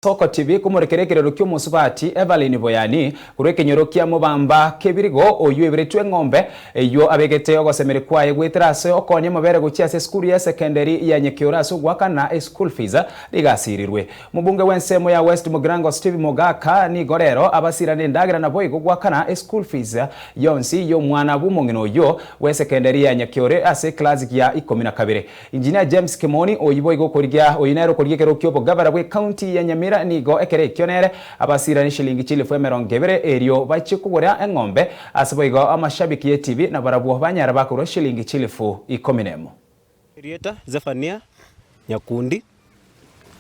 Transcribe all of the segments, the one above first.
Soko TV komorekera ekerero ki'omosubati Evelyn Boyani korwa ekenyoro kia Mobamba Kebirigo oyio oiberetwe eng'ombe eyio abegete ogosemeria kwaye goetera ase okoonia amabere gochia ase esukuru ya esekenderi ya Nyakeoro ase ogoakana eschool fees rigasirirwe. Omobunge bw'ensemo ya West Mugirango Steve Mogaka nigo rero abasirane endagera naboigo goakana eschool fees yonsi y'omwana bw'omong'ina oyio bw'esekenderi ya Nyakeore ase eclass gia ikomi na kabere. Engineer James Kimoni, oyio boigo okorigia oyio nere okorigia ekerogo ki'obogavana bw'ecounty ya Nyamira nigo ekero ekio nere abasirane shilingi chilifu emerongo ebere erio bachie kogora eng'ombe ase boigo amashabiki y'etibi nabarabwo banyara bakorwa shilingi chilifu ikomi nemo. Erieta Zefania Nyakundi.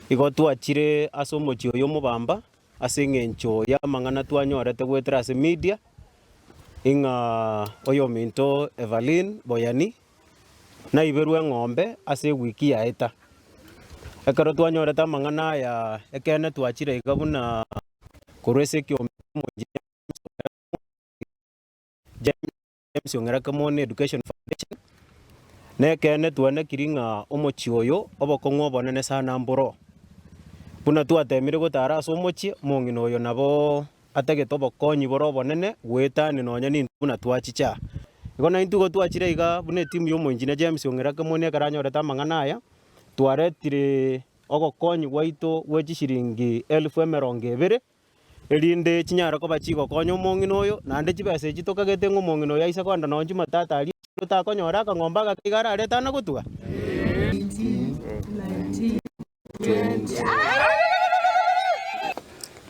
Igo twachire ase omochie oyo omobamba ase eng'encho y'amang'ana twanyorete goetera ase media, ing'a oyominto Evaline Boyani Naiberwe eng'ombe ase ewiki yaeta. Ekero twanyorete amang'ana aya ekeene twachire iga buna korwa ase ekiombe James Ong'era Kemoni Education Foundation, na ekeene twanekiri ng'a omochie oyo obokong'u obonene sana mboro. Buna twatemire gotara ase omochie, omong'ina oyo nabo atagete obokonyi bore obonene goetania nonya nintwe buna twachicha aa. Igo naintwe igo twachire iga buna etimu ya omoengineer James Ong'era Kemoni ekero anyorete amang'ana aya, twaretire ogokonyi gwaito gwe chishiringi elfu emerongo ebere, erinde chinyare koba chigokonya omong'ina oyo, naende chibesa echi tokagete ng'a omong'ina oyo aise kogenda nonye Jumatatu aria echiro takonyora akang'ombe agake iga ararete ana gotuga.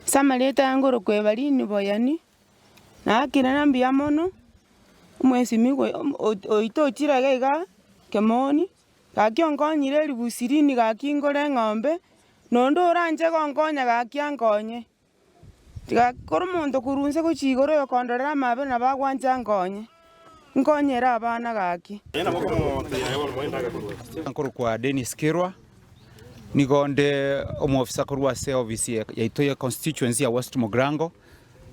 Ase amarieta aya ngorokwa Evalini Boyani, naakire na mbuya mono, omwesimigwa oito ochire iga iga Kemoni, gaki onkonyire elifu ishirini gaki ngore eng'ombe, na onde oranche gonkonya gaki ankonye. Tiga kore omonto korwa inse gochia igoro oyokondorera amabe nabo agwancha ankonye, nkonyere abana gaki. Nkorokwa Dennis Kirwa, nigo nde omwofisa korwa ase ofisi yaito ya constituency ya West Mugirango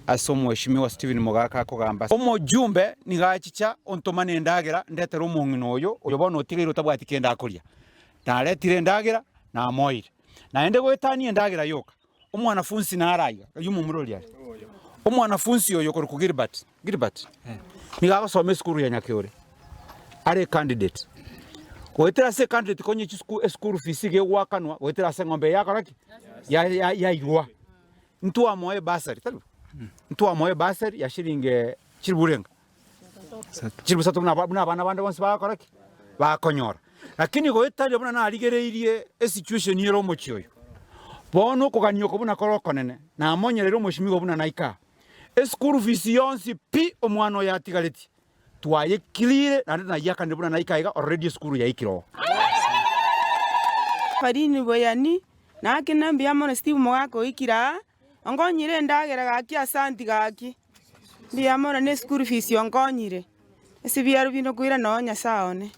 ase omweshimiwa Stephen Mogaka akogamba. Omojumbe nigo achicha ontoma nendagera ndetere omong'ina oyo, oyo bono otigaire otabwati kende akoria. Naretire endagera, namoeire. Naende goetania endagera yoka, Omwanafunsi nare aiga, oyio omomura oria are. Omwanafunsi oyo okorokwa Gilbert, Gilbert, nigo agosoma esukuru ya Nyakeore, are ecandidate. Goetera ase ecandidate konya chisuku eschool fees iga egoakanwa goetera ase eng'ombe eye yakora ki? Ya ya yairwa. Ntwamoa ebursary, tari bo? Ntwamoa ebursary ya shilingi chilifu renga? Chilifu isato buna buna abana bande bonsi bagokora ki? Bakonyora. Lakini goetaria buna narigereirie esituation ere omochie oyo, bono okogania oko buna kore okonene, namonyereire omoshimiwa buna naika aa. Eschool fees yonsi pi omwana oyo atigaretie, twayekirire naende nayiakanire buna naika iga already esukuru yaikire oo. Farini Boyani, Naki na mbuya mono Steve mogaka oikire aa, onkonyire endagera gaki asanti gaki. Mbuya mono ne school fees onkonyire, ase ebiaro binde nkoira noo Nyasae one.